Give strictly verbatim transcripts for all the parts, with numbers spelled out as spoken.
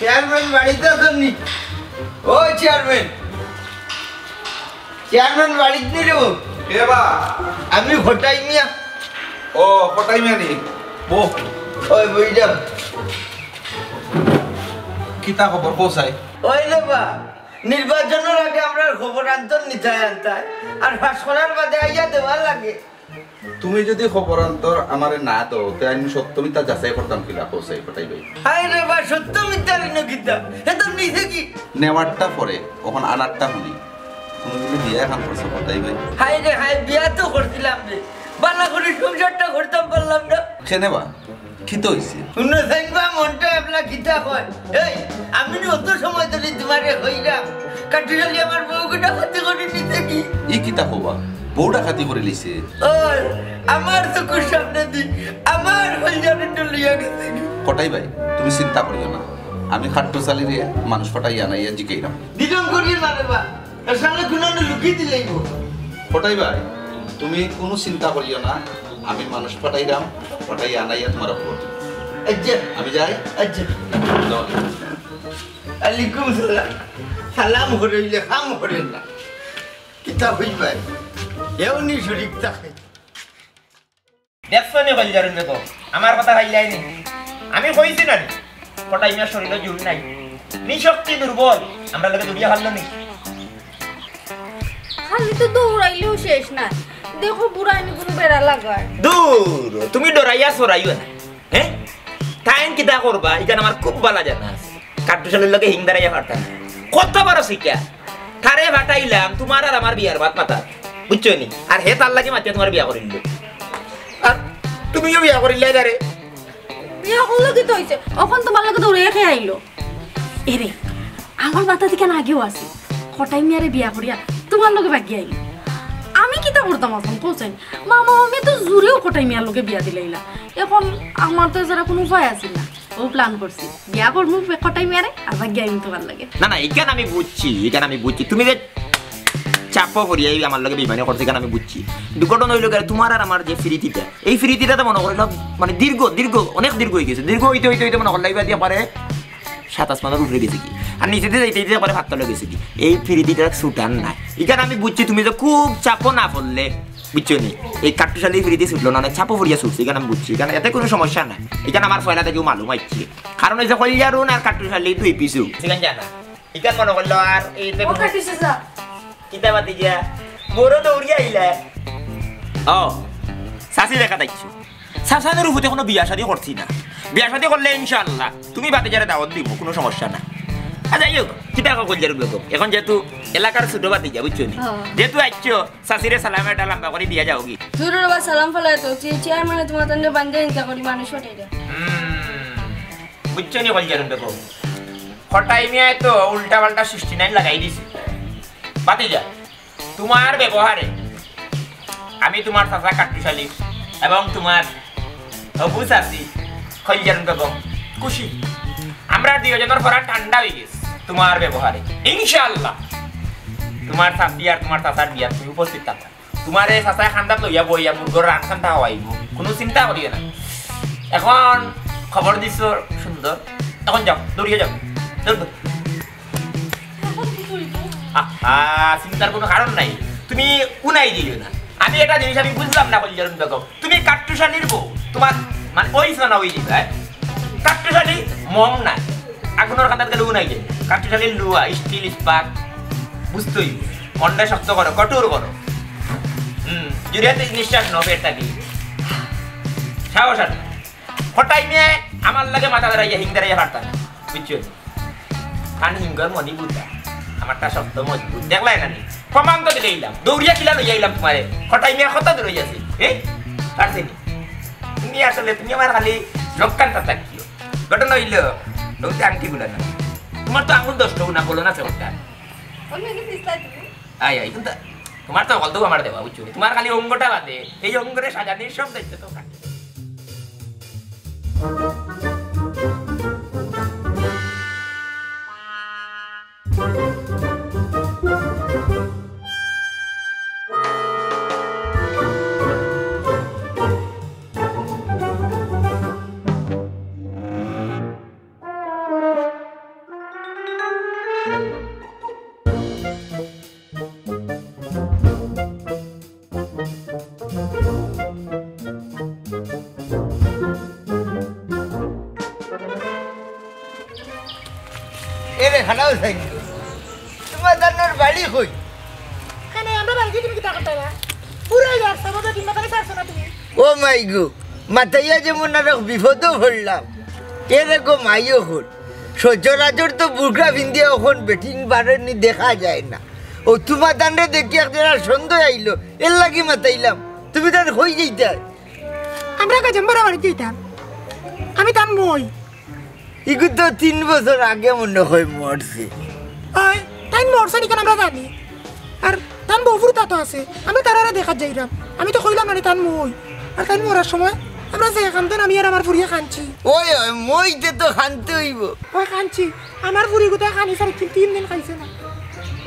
চেয়ারম্যান বাড়িত আছইন নি? ও চেয়ারম্যান, চেয়ারম্যান বাড়িত নি রে? কে বা? আমি কটাই মিয়া। ও, কটাই মিয়া নি? বউ। ওই বই যাও। কিতা খবর কও চাই? ওই রে বা, নির্বাচনর আগে আমরার খবর আন্তর নিতায় আনতায়, আর পাস করার বাদে আইয়া দেওয়া লাগে। তুমি যুদি খবর আন্তর আমারে না দেও, তে আমি সত্য মিথ্যা যাচাই করতাম কিলা, কও চাই, কটাই ভাই? হায় রে বা, সত্য মিথ্যার ইনো কিতা? হে তো নিছে কি? নেওয়ারটা পরে, অখন আনারটা হুনি। তুমি বুলে বিয়া খান করছো, কটাই ভাই? হায় রে হায়, বিয়া তো করছিলাম রে, বালা করি সংসারটা করতাম পারলাম না। কেনে বা? কিতা অইছে? হুনো চাইন বা, মনটা এবলা কিতা কয়? এই, আমি নি অত সময় ধরি তুমারে কইরাম, কাট্টুশালী আমার বউ ডাকাতি করি নিছে নি। ই কিতা কও বা? বউ ডাকাতি করি নিছে? ওই, আমার চকুর সামনেদি আমার কলিজারে লইয়া গেছে নি। কটাই ভাই, তুমি চিন্তা করিও না, আমি কাট্টুশালীরে মানুষ পাঠাইয়া আনাইয়া জিকাইরাম। দিলম করিও না রে বা। এর সামনে কুনো না লুকিয়ে দিলেই গো। কটাই ভাই, তুমি কুনো চিন্তা করিও না, আমি মানুষ পাঠাইরাম, পাঠাই আনাইয়া তুমার খবর দিমু। আচ্ছা। আমি যাই। আচ্ছা। যাও। আলাইকুম সালাম। সালাম হরইলে কাম হরে না। কিতা হই ভাই? এও নি শরিক থাকে। দেখছো নি কলিজার বেগম, আমার কথা পাইলাই নি? আমি কইছি না নি, কটাই মিয়ার শরীরো জোর নাই, নি শক্তি দুর্বল, আমরার লগে দৌড়িয়া পারলো নি। খালি তো দৌড়াইলেও শেষ না, দেখো বুড়া এনে কুনো বেড়া লাগায়। দূর, তুমি ডরাইয়া চড়াইও না, হ্যাঁ? তাইন কিতা করবা, ইখান আমার খুব বালা জানা আছে। কাট্টুশালীর লগে হিং দাঁড়াইয়া পারতা না। কত বড় শিক্ষা। তারে পাঠাইলাম তুমার আর আমার বিয়ার বাত মাতাত, বুঝছো নি? আর হে তার লাগি মাতিয়া তুমার বিয়া করিল। আর তুমিও বিয়া করিলায় তারে। বিয়া করলে কিতা অইছে? অখন তুমার লগে দৌড়াইয়া কে আইলো? এরে, আমার মাথা থাকি আগেও আছে। কটাই মিয়ারে বিয়া করিয়া তুমার লগে ভাগি আইলো। আমি কিতা করতাম অখন, কও চাইন? মামা মামি তো জুরেও কটাই মিয়ার লগে বিয়া দিলাইলা। অখন আমার তো এছাড়া কুনো উপায় আছিল না। ও plan করছি, বিয়া করমু কটাই মিয়ারে, আর ভাগি আইমু তুমার লগে। না, না, ইখান আমি বুঝছি, ইখান আমি বুঝছি। তুমি যে চাপো পড়িয়া এই আমার লগে বেইমানি করছো, ইখান আমি বুঝছি। দুর্ঘটনা অইলো গিয়া, তুমার আর আমার যে প্রীতিটা, এই প্রীতিটা তো মনো করিলাও, মানে, দীর্ঘ, দীর্ঘ, অনেক দীর্ঘ অই গেছে। দীর্ঘ অইতে, অইতে, অইতে মনো করিলাও, ইবাদি একবারে সাত আসমানর উপরে গেছে গি। আর নিচেদি যাইতে, যাইতে একবারে পাত্তর অই গেছে গি। এই প্রীতিটা ছুটার নায়। ইখান আমি বুঝছি, তুমি যে খুব চাপো না পড়লে, বুঝছো নি? এই কাট্টুশালী প্রীতি ছুটলো না, অনেক চাপো পড়িয়া ছুটছে, ইখান আমি বুঝছি। ইখান এতে কুনো সমস্যা নাই। ইখান আমার পয়লা থাকিউ মালুম অইছে। কারণ অইছে কলিজার উন আর কাট্টুশালী দুই পিছু। ইখান জানা। ইখান মনো করিলাও আর এই তে ও কাট্টু চাচা। কিতা বাতিজা? বড় দৌড়িয়া আইলা। ও, চাচি দেখা দেখছো। চাচানোর উপরে এখনো বিয়া শাদি করছি না। বিয়া শাদি করলে ইনশাআল্লাহ তুমি বাতিজারে দাওয়াত দিমু, কুনো সমস্যা না। আর যাই হোক, কিতা কও কলিজার বেগম? অখন যেহেতু এলাকার ছোট বাতিজা, বুঝছো নি? হ্যাঁ। যেহেতু আইছো, চাচিরে সালাম একটা লম্বা করি দিয়া যাওগি। দূর বাবা, সালাম ফালায় তো, চে-, চেয়ারম্যানে তুমার তানরে বান্ধিয়া হিংসা করি মানুষ পাঠাইরা। হুম, বুঝছো নি কলিজার বেগম? কটাই মিয়ায় তো উল্টা পাল্টা সৃষ্টি নাইন লাগাই দিছে। বাতিজা, তুমার ব্যবহারে আমি তুমার চাচা কাট্টুশালী এবং তুমার হবু চাচি কলিজার বেগম খুশি। আমরার দুইওজনর পরান ঠান্ডা অই গেছে তুমার ব্যবহারে। ইনশাআল্লাহ তুমার চাচি আর তুমার চাচার বিয়াত তুমি উপস্থিত থাকবা। তুমারে চাচায় কান্দাত লইয়া বইয়া মুরগর রান খান্তা খাওয়াইবো, কুনো চিন্তা করিও না। অখন খবর দিছো সুন্দর, অখন যাও, দৌড়িয়া যাও, দৌড়, দৌড়। আহা, চিন্তার কুনো কারণ নাই, তুমি উনাই দিও না। আমি একটা জিনিস আমি বুঝলাম না, কলিজার বেগম, তুমি কাট্টুশালীর বউ, তুমার মানে অইছে না অই দিবা, হ্যাঁ? কাট্টুশালী মম না, আগুনর কান্দাত গেলে উনাই যায়। কাট্টুশালীর লুয়া, স্টিল, ইস্পাত, বুঝতোই। মনটা শক্ত করো, কঠোর করো। হুম, জুড়িয়াতে নিঃশ্বাস নেও, পেটটা কি? সাহস আছে। কটাই মিয়ায় আমার লগে মাথা ধরাইয়া হিং ধরাইয়া পারতা না, বুঝছো? কারণ হিঙ্গর মনি বুঝা, আমারটা শক্ত মজবুত। দেখলায় না নি? প্রমাণ তো দিলাইলাম, দৌড়িয়া কিলা লইয়া আইলাম তুমারে। কটাই মিয়া কত দূর অইয়াছে, হ্যাঁ? পারছে নি? তুমি আসলে, তুমি আমার খালি লক্ষণটা থাকিও। ঘটনা অইলো, ওই যে আংটি গুলা না। তুমার তো আঙুল দশটা না, বলো না সবটা। আয়, আয়, কিন্তু তুমার তো হকলতাউ আমার দেওয়া, বুঝছো? তুমার খালি অঙ্গটা বাদে, এই অঙ্গরে সাজানির সব দায়িত্ব তো থাকে। এরে, খালাও সাইন। তুমার দান্নর বাড়ি কই? কেনে, আমরার বাড়িত তুমি কিতা করতায়? পুরাই যার, সমাজে দিন মাথায় ছাড়ছো না তুমি। ও মাই গো, মাতাইয়া যেমন আর এক বিপদো পড়লাম। এরে গো মাইও হল। সচরাচর তো বুরকা ফিন্দিয়া অখন বেটিন বারইন নি দেখা যায় না। ও তুমার দান্নরে দেখি এক জেলা সন্দেহ আইলো, এরলাগি মাতাইলাম। তুমি তান কই যাইতায়? আমরা গাজম্বরা বাড়িত যাইতাম। আমি তান মই। ইগু তো তিন বছর আগে মনে হয় মরছে। অয়, তাইন মরছে নি কেনে আমরা জানি। আর তান বউ ফুরুতা তো আছে, আমরা তারারে দেখাত যাইরাম। আমি তো কইলাম না নি তান মই। আর তাইন মরার সময় আমরা যে কান্দন, আমি আর আমার ফুরিয়ে কানছি। ওই, ওই, মইতে তো কানতে অইবো। অয় কানছি, আমার ফুরি গুতা কানি সারি তিন দিন খাইছে না।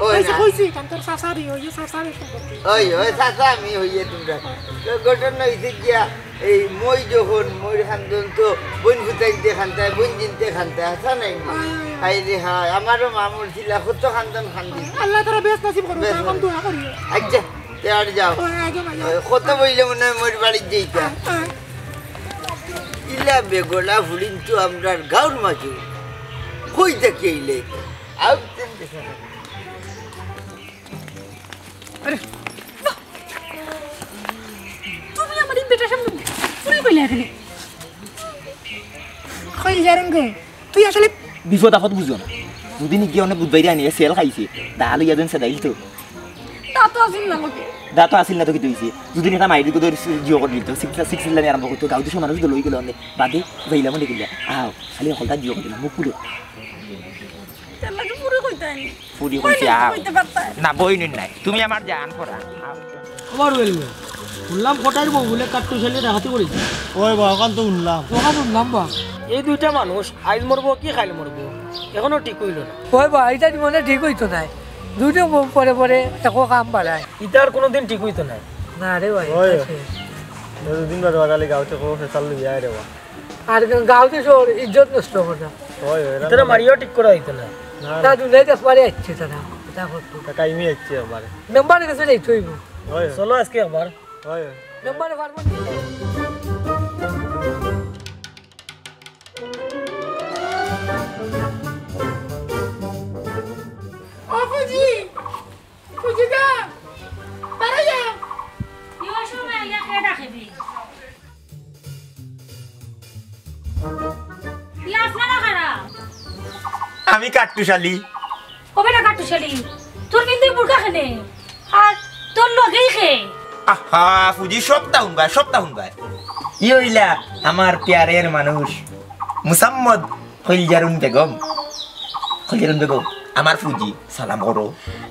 ওই কইছি, না। কইছি, কান তোর চাচারে, ওই যে চাচারে সম্পর্কে। ওই, ওই, চাচা আমি হইয়ে তুমরা। তো ঘটনা অইছে গিয়া, এই মই যখন, মইর কান্দন তো বইন ফুতাইন্তে কান্তায়, বইন জিনতে কান্তায়, হাছা নায় নি? ওই, ওই, ওই। হায় রে হায়, আমারও মা মরছিলা, কত কান্দন কান্দি। আল্লায় তারা বেহেস্ত নসিব করো, বেহেস্ত তারা নসিব। দোয়া করিও। আচ্ছা, তে আর যাও। ওই, আয় যাও, আয় যাও। ওই, কত বইলে মনে হয় মইর বাড়িত যাইতা। আয়, আয়। ইলা বেগলা ফুরিন তো আমরার গাউর মাঝে। কই থাকি আইলে? আউ, আরে, বাহ! তুমি আমার এই বেটার সামনে চুরি করলে এখানে। কইল জারুম কে? তুই আসলে বিপদ আপদ বুঝো না। দুদিন গিয়া অনেক বুধবাইরে আনিয়া সেল খাইছে। দা লইয়া দেন সেদাইল তো। দা তো আছিল না লগে। দা তো আছিল না তো কিতা অইছে? দুদিন এটা মাইরি গুদর জিও করে দিত। সিক্স, সিক্স লাইন আরম্ভ করতো। গাউদি সব মানুষ তো লই গেল অনেক। বাদে যাইলাম অনেক গিয়া। আও, খালি হকলতা জিও করে দিলাম। মুখ খুলো। তার লাগে পুরো কইতায় নি। ফুরি কইছে, আও। কইতে পারতায়। না, বইন নাই। তুমি আমার জান পড়া। আবার বললো, শুনলাম কটাইর বউ বলে কাট্টু শালি ডাকাতি করেছে। ওই বা, অখান তো শুনলাম। অখান শুনলাম বা। এই দুইটা মানুষ আইজ মরবো কি কাইল মরবো, এখনো ঠিক অইলো না। ওই বা, ইটা জীবনে ঠিক অইতো নায়। দুইটা বউ পরে পরে একো কাম বাড়ায়। ইটা আর কোনোদিন ঠিক অইতো নায়। না রে ভাই, ওই। আছে। দুদিন বাদে বাদালি গাউতে কো ফেসাল লইয়া আয় রে বা। আর গাউতে সর ইজ্জত নষ্ট করে না। ওই, ওই, ইতারে মারিয়াও ঠিক করা অইতো নায়। না, না, না। দুনিয়াত একবারে আইছে তারা। এটা করতো। তা কাইমি আইছে একবারে। মেম্বার গেছে যাইতে অইবো। ওই, ওই। চলো আজকে একবার। ওই, ওই। মেম্বারে পারবো না। ও ফুজি, ফুজি গো, বারে যাও। ইও সময় আইয়া কে ডাকে দি? ইয়া আপনারা খারাপ। আমি কাট্টুশালী। ও বেটা কাট্টুশালী, তোর কিন্তু বুরকা কেনে? আর তোর লগেই কে? আহা, ফুজি সবটা হুনবায়, সবটা হুনবায়। ই অইলা আমার পিয়ারের মানুষ, মুসাম্মদ খইলজারুন বেগম। খইলজারুন বেগম, আমার ফুজি, সালাম করো।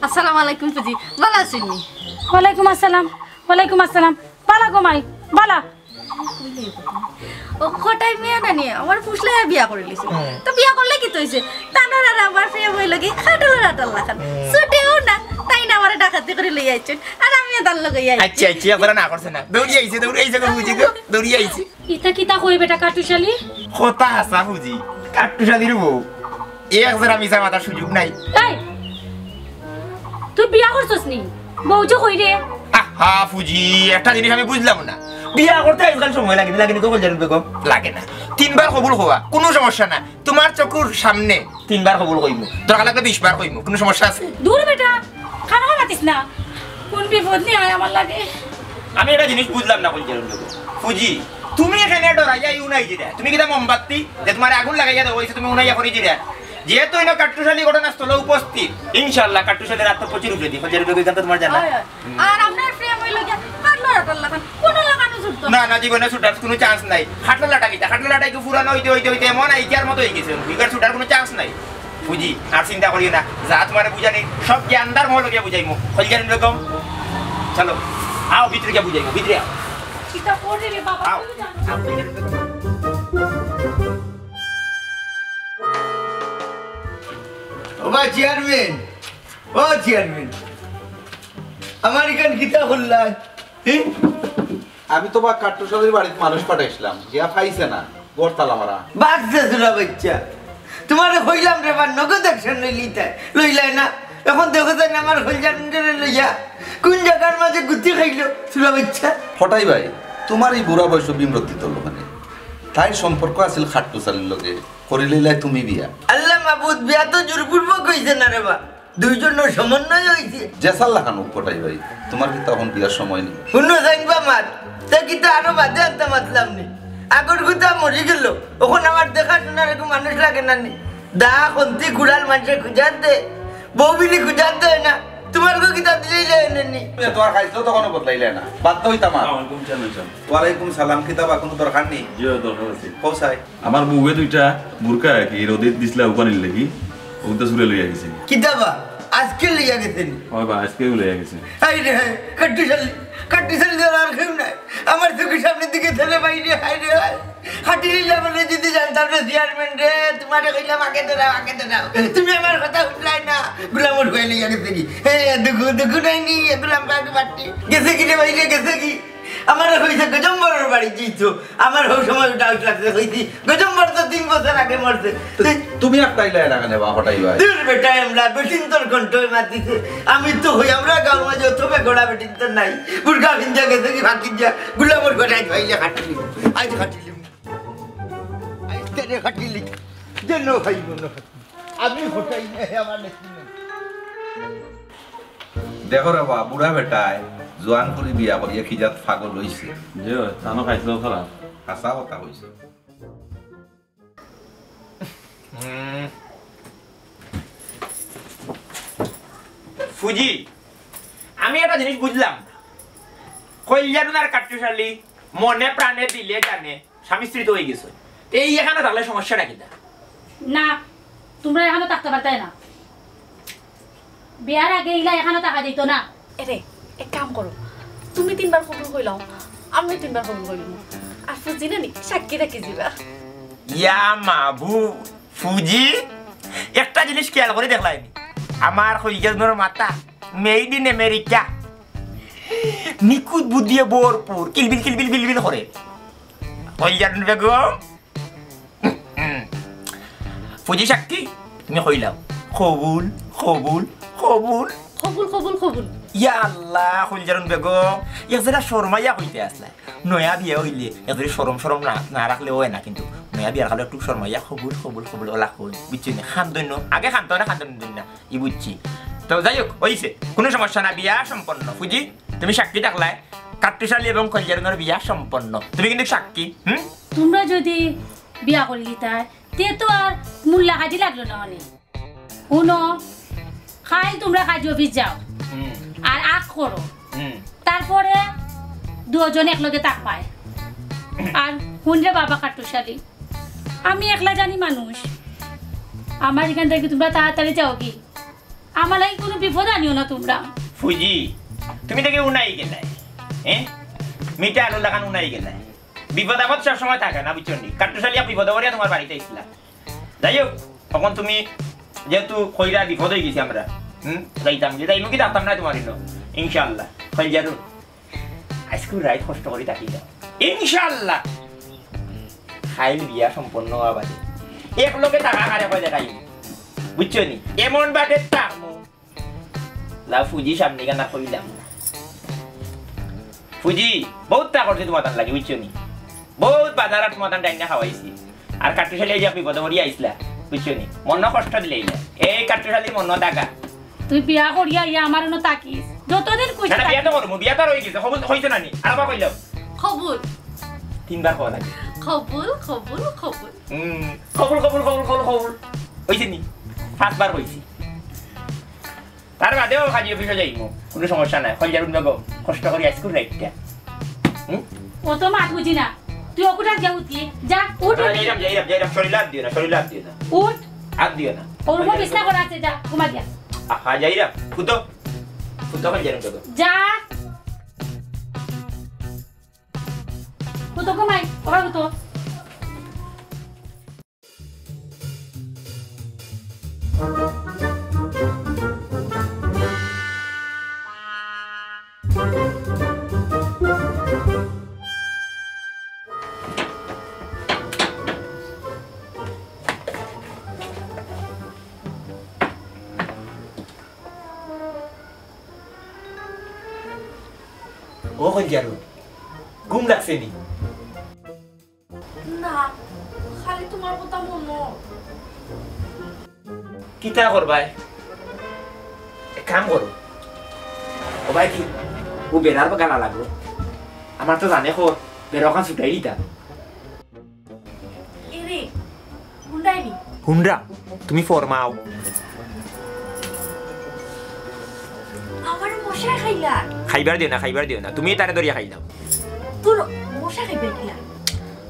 আসসালামু আলাইকুম ফুজি, ভালা আছইন নি? ওয়ালাইকুম আসসালাম, ওয়ালাইকুম আসসালাম। ভালা গো মাই, ভালা। ও কটাই মিয়া নানি, আমার ফুসলায় বিয়া করিলিছে। হুম। তো বিয়া করলে কিতা অইছে? তানর আর আমার প্রেম অইলো গি কাটলর আটার লাখান। হুম। ছুটেও না, তাইন আমারে ডাকাতি করি লইয়া আইছইন। আর আমিও তান লগে আইছি। আইচ্ছা, আইচ্ছা, একবারে না করছে না। দৌড়ি আইছে, দৌড়ি আইছে, গো ফুজি গো, দৌড়ি আইছে। ইতা কিতা কয় বেটা কাট্টুশালী? কথা হাছা ফুজি, কাট্টুশালীর বউ। এক জেরা মিছা মাতার সুযোগ নাই। এই, তুই বিয়া করছস নি? বউ যে কই রে? আহা, ফুজি, একটা জিনিস আমি বুঝলাম না। বিয়া করতে আজকাল সময় লাগে না, লাগে নি গো, খইলজারুন বেগম? লাগে না। তিনবার কবুল কওয়া, কুনু সমস্যা না। তুমার চকুর সামনে তিনবার কবুল কইমু। দরকার লাগলে বিশ বার কইমু, কুনু সমস্যা আছে? দূর বেটা, খারাপ মাতিস না। কুন বিপদ নি আয় আমার লাগি। আমি একটা জিনিস বুঝলাম না, খইলজারুন বেগম। ফুজি, তুমি এখানে ডরাইয়া ইউ নাই যেটা, তুমি কিতা মোমবাতি যে তোমার আগুন লাগাইয়া দেওয়া হয়েছে, তুমি উনাইয়া পড়ি যেটা। যেহেতু ইনো কাট্টুশালী ঘটনাস্থলে উপস্থিত, ইনশাআল্লাহ কাট্টুশালীর আত্মপ্রচুর উপরে দি। কইলজার উনবে গো, ইখান তো তোমার জানা। আর আপনার প্রেম হইল গিয়া খাটলা লাটার লাখান, কোনো লাগানো ছুটতো না। না, না, জীবনে ছুটার কোনো চান্স নাই। খাটলা লাটা কিতা? খাটলা লাটা একটু পুরানো হইতে হইতে হইতে এমন আইকিয়ার মতো হয়ে গেছে, ইগার ছুটার কোনো চান্স নাই। বুঝি, আর চিন্তা করিও না, যা তোমারে বুঝানি সব জ্ঞানদার মহল গিয়া বুঝাইমু। কইলজার উনবে গো, চলো, আও ভিতরে গিয়া বুঝাইমু, ভিতরে আও। কিতা করে রে বাবা, আও। তুমি জানো? আও, কইলজার উনবে গো। ও বা চেয়ারম্যান, ও চেয়ারম্যান, আমার ইখান কিতা করলায়? হি? আমি তো বা কাট্টুশালীর বাড়িত মানুষ পাঠাইছিলাম, গিয়া পাইছে না, ঘর তালা মারা। বাগছে চুরা বাইচ্চা, তোমারে কইলাম রে বা, নগদ অ্যাকশন লইলিতায়, লইলায় না। এখন দেখো তাই না আমার কইলজার উনবে রে লইয়া কোন জাগার মাঝে গুতি খাইলো চুরা বাইচ্চা। কটাই ভাই, তোমার এই বুড়া বয়সে বিমরতি তো লোকানে, তাইর সম্পর্ক আছিল কাট্টুশালীর লগে, করিলিলায় তুমি বিয়া। আল্লাহ মাবুদ, বিয়া তো জোরপূর্বক হইছে না রে বা, দুইজনর সমন্বয় হইছে। জেসার লাখান অউক কটাই ভাই, তোমার কিতা এখন বিয়ার সময় নি? হুনো জাইনবা মাত, তে কিতা আরো বাদে আনতা মাতলাম নি? আগর গুতা মরি গেল, অখন আমার দেখাশোনার একটু মানুষ লাগে না নি? দা, খন্তি, কুড়াল মানষে খুজার দে, বউ বিলি খুজার দে না, তোমার গো কিতা দিলেই যায় না নি? এ, তোমার খাইছলো তখনও বদলাইলে না, বাধ্য হইতাম আর। আসসালামু আলাইকুম, চেয়ারম্যান সাহেব। ওয়ালাইকুম সালাম, কিতা বা কোনো দরকার নি? জি, দরকার আছে। কও চাই। আমার বউয়ে দুইটা বুরকা কি রোদে দিছলা উকানির লাগি, ওগুলো চুরে লইয়া গেছে। কিতা বা, আজকে লইয়া গেছে নি? হয় বা, আজকে লইয়া গেছে। হায় রে হায়, কাট্টুশালী, কাট্টুশালী ছাড়া আর কেউ নাই। আমার চোখের সামনে দিকে ঠেলে বাইরে, হায় রে হায়। খাটিলিলা বলে যদি জানতাম রে চেয়ারম্যান রে, তোমারে কইলাম আগে দাঁড়াও, আগে দাঁড়াও। তুমি আমার কথা শুনলায় না, গুলামর হয়ে লইয়া গেছে কি? হে, দুগু, দুগু নাই নি, এগুলাম বাড়ি বাড়ি। গেছে কি রে বাইরে, গেছে কি? আমারে কইছে গজম্বরর বাড়ি যাইতো। আমার হউ সময় উঠা উঠ লাগছে, কইছি, "গজম্বর তো তিন বছর আগে মরছে।" তো তুমি একটা ইলা এলাকা নেবা, হটাই ভাই। দূর বেটা, আমরা বেটিন্তর কণ্ঠ মাতিছে। আমি তো হই, আমরা গাঁওর মাঝে তবে গোড়া বেটিন্তর নাই। বুরকা ভিঞ্জা গেছে কি ফাঁকি দিয়া, গুলামর ঘরে আইজ ভাইলে খাটিলি। আইজ খাটিলি। আইজ তেরে খাটিলি। যেন ভাই মনে হয়। আমি হটাই নাই, আমার নেত্রী নাই। দেখো রে বা, বুড়া বেটায় জোয়ান করি বিয়া করিয়া কি জাত পাগল হইছে। জি অয়, তানো খাইছিল খারাপ। হাছা কথা কইছে। হুম। ফুজি, আমি একটা জিনিস বুঝলাম না। কইলজার উনর কাট্টুশালী মনে প্রাণে দিলে জানে স্বামী স্ত্রী তো হয়ে গেছে। তো এই এখানো থাকলে সমস্যাটা কিতা? না, তুমরা এখানো থাকতা পারতায় না। বিয়ার আগে ইলা এখানো থাকা যাইতো না। এরে, এক কাম করো, তুমি তিনবার কবুল কইলাও, আমি তিনবার কবুল কইলাম। আর ফুজিনা নি সাক্ষী রাখি দিবা। ইয়া মাবু, ফুজি, একটা জিনিস খেয়াল করি দেখলায় নি? আমার কইলজার উনর মাথা, made in America। নিখুঁত বুদ্ধিয়ে ভরপুর, কিলবিল, কিলবিল, বিলবিল করে। কইলজার উনর বেগম। ফুজি সাক্ষী, তুমি কইলাও। কবুল, কবুল, কবুল। কবুল, কবুল, কবুল। ইয়া আল্লাহ, কইলজার উনর বেগম, এক যেরা শরমাইয়া কইতে আছলায়। নয়া বিয়া হইলে এক যেরা শরম শরম না, না রাখলে অয় না, কিন্তু নয়া বিয়ার কালে একটু শরমাইয়া কবুল, কবুল, কবুল, ওলা কই। বুঝছো নি? খান্দইন, আগে খান্দতো না, খান্দইন না। ই বুঝছি। তো যাই হোক, হইছে। কোনো সমস্যা না, বিয়া সম্পন্ন। ফুজি, তুমি সাক্ষী থাকলায়, কাট্টুশালী এবং কইলজার উনর বিয়া সম্পন্ন। তুমি কিন্তু সাক্ষী, হুম? তুমরা যদি বিয়া করিলিতায়, তে তো আর মোল্লা কাজি লাগলো না অনে। হুনো, কাইল তুমরা কাজি অফিস যাও, হুম। আর আখ করো। হুম। তারপরে দুজন একলগে থাকবায়। আর হুন রে বাবা কাট্টুশালী, আমি একলা জানি মানুষ, আমার ইখান থাকি তুমরা তাড়াতাড়ি যাওগি। আমার লাগি কোনো বিপদ আনিও না তুমরা। ফুজি, তুমি দেখি উনাই গেলায়, হ্যাঁ? মিঠা আলু লাখান উনাই গেলায়। বিপদ আপদ সব সময় থাকে না, বুঝছো নি? কাট্টুশালী এক বিপদে পড়িয়া তোমার বাড়িত আইছলা। যাই হোক, তখন তুমি যেহেতু কইরা বিপদ হয়ে গেছি আমরা, হুম, যাইতাম যে যাইমু কি থাকতাম না তোমার ইনো, ইনশাআল্লাহ। কইলজার উন, আইজকু রাইত কষ্ট করি থাকি যাও, ইনশাআল্লাহ। কাইল বিয়া সম্পন্ন হওয়া বাদে একলগে থাকা কারে কয় দেখাই, বুঝছো নি? এমন বাটে থাকমু, লাও ফুজি সামনে কেনে কইলাম না। ফুজি, বহুত তা করছি তোমার তান লাগি, বুঝছো নি? বহুত বাজার আর তোমার তান ডাইনা খাওয়াইছি। আর কাট্টুশালী এই যে বিপদে পড়িয়া আইছলা, বুঝছো নি? মনো কষ্ট দিলাইলা। এই কাট্টুশালী মনো দাগা। তুই বিয়া করিয়া ইয়া আমার অনো থাকিস। যতদিন খুশি না, না, বিয়া তো থাকিস। করমু, বিয়া তো আর হয়ে গেছে। কবুল হইছে না নি? আর আবার কইলাম। কবুল। তিনবার কওয়া লাগে। কবুল, কবুল, কবুল। হুম, কবুল, কবুল, কবুল, কবুল, কবুল। অইছে নি? পাঁচবার কইছি। তার বাদেও কাজী অফিসো যাইমু, কুনু সমস্যা নাই। কইলারুন বেগম, কষ্ট করি আইজকুর রাইতটা। হুম? অত মাত বুঝি না। তুই অকুটাত যা উঠি, যা, উঠ, উঠ। যাইরাম, যাইরাম, যাইরাম। শরীলো আত দিও না, শরীলো আত দিও না। উঠ। আত দিও না। অউ রুমো বিছনা করা আছে, যা, ঘুমা গিয়া। আহা, যাইরাম। ফুতো। ফুতো, কইলারুন বেগম। যা। ফুতো ঘুমাই, ওখানে তো। ও কইলারুন, ঘুম লাগছে নি? না, খালি তুমার কথা মনো। কিতা করবায়? এক কাম করো। ও ভাই কি? ও বেড়ার গালা লাগলো। আমার তো জানে খর, বেড়া অখান ছুটাই দিতা। এরে, হুন্ডাই নি? হুন্ডা? তুমি ফরমাও। আমারে মশায় খাইলা। খাইবার দিও না, খাইবার দিও না। তুমি তারে ধরিয়া খাইলাও। তোর মশা খাইবে কিলা?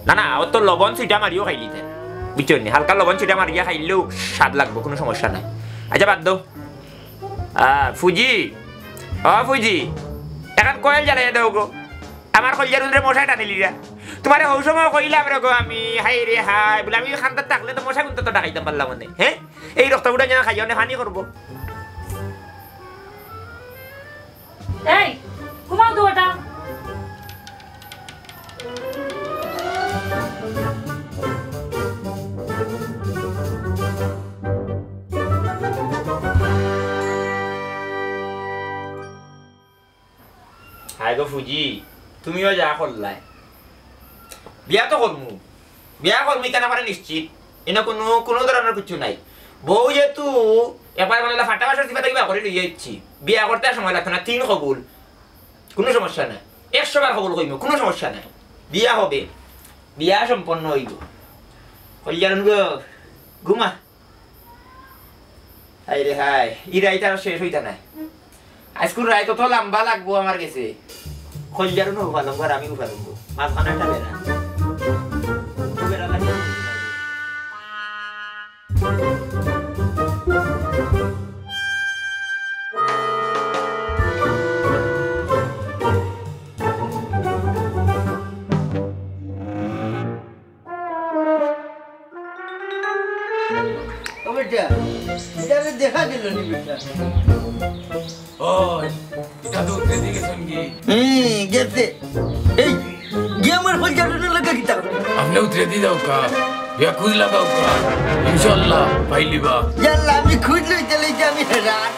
না, না, ও তো লবণ ছিটা মারিও খাইলিতে। বুঝছো নি? হালকা লবণ ছিটা মারিয়া খাইলেও স্বাদ লাগবো, কুনু সমস্যা নাই। আচ্ছা, বাদ দেও। আ, ফুজি, ও ফুজি, এখান কয়েল জ্বালাইয়া দেও গো। আমার কইলারুনরে মশায় টানিলিরা। তুমারে হউ সময় কইলাম রে গো আমি, হায় রে হায়, বুলে আমি কান্দাত থাকলে তো মশা কুন্তা তো ডাকাইতাম পারলাম অনে, হে? এই রক্ত উঠা যেন খাইয়া অনে পানি করবো। এই, ঘুমাও তো ওটা। হায় গো ফুজি, তুমিও যা করলায়। বিয়া তো করমু, বিয়া করমু, ইখান আমারে নিশ্চিত। ইনো কুনু, কুনু ধরনর কিচ্ছু নাই। বউ যেহেতু একবার মানে ফাটা বাসর চিপা থাকি বার করি লইয়া আইছি, বিয়া করতে আর সময় লাগতো না, তিন কবুল, কুনু সমস্যা নাই। একশো বার কবুল কইমু, কুনু সমস্যা নাই। বিয়া হবে, বিয়া সম্পন্ন অইবো। কইলারুন গো, ঘুমা। হায় রে হায়, ই রাইত আর শেষ অইতা নায়। আইজকুর রাইত অত লাম্বা লাগবো আমার গেছে। কইলারুনও উফালুম, আর আমিও উফালুম। মাঝখানো একটা বেড়া। বেড়া লাগবো। ও বেটা, ইটা আমি দেখা গেল নি বেটা। ওই, ইটা তো উতরে দি গেছইন গি? হুম, গেছে। এই, গিয়া আমার ফল চাটুনের লগে কিতা? আপনে উতরে দি যাউক্কা, গিয়া খুঁজ লাগাউক্কা, ইনশাআল্লাহ পাইলিবা। ইয়াল্লা, আমি খুঁজ লইতে লইতে আমি হেরান।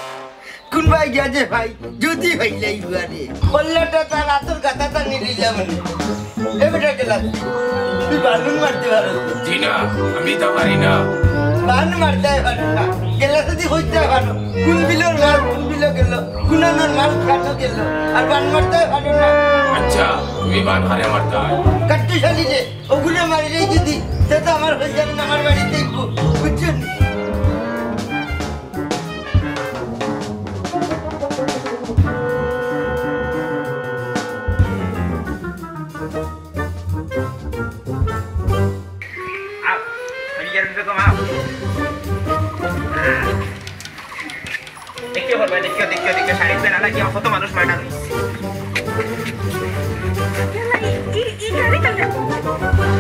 কুনবায় গিয়া যে ভাই, যদি ভাই লাই বুয়ারে। কল্লাটা তার আতর গাতা টানি দিলাম নে। এ বেটা গেলাস, তুই বালুন মারতে পারো? জি না, আমি তো পারি না। বান মারতে পারো না। গেলাস যদি কইতে পারো, কুন বিলর মাল, কুন বিলো গেল, কুনানোর মাল খানো গেল, আর বান মারতে পারো না। আচ্ছা, তুমি বান হারে মারতা? কাট্টু শালি রে, ওগুলো মারি রে যদি, তে তো আমার হয়ে যাবে না, আমার বাড়িতেই বু-, বুঝছো নি? আও, খলিজার বেগম, আও। দেখিও, করবা, দেখিও, দেখিও, দেখিও, শাড়ির বেলা লাগিয়া কত মানুষ মার্ডার অইছে।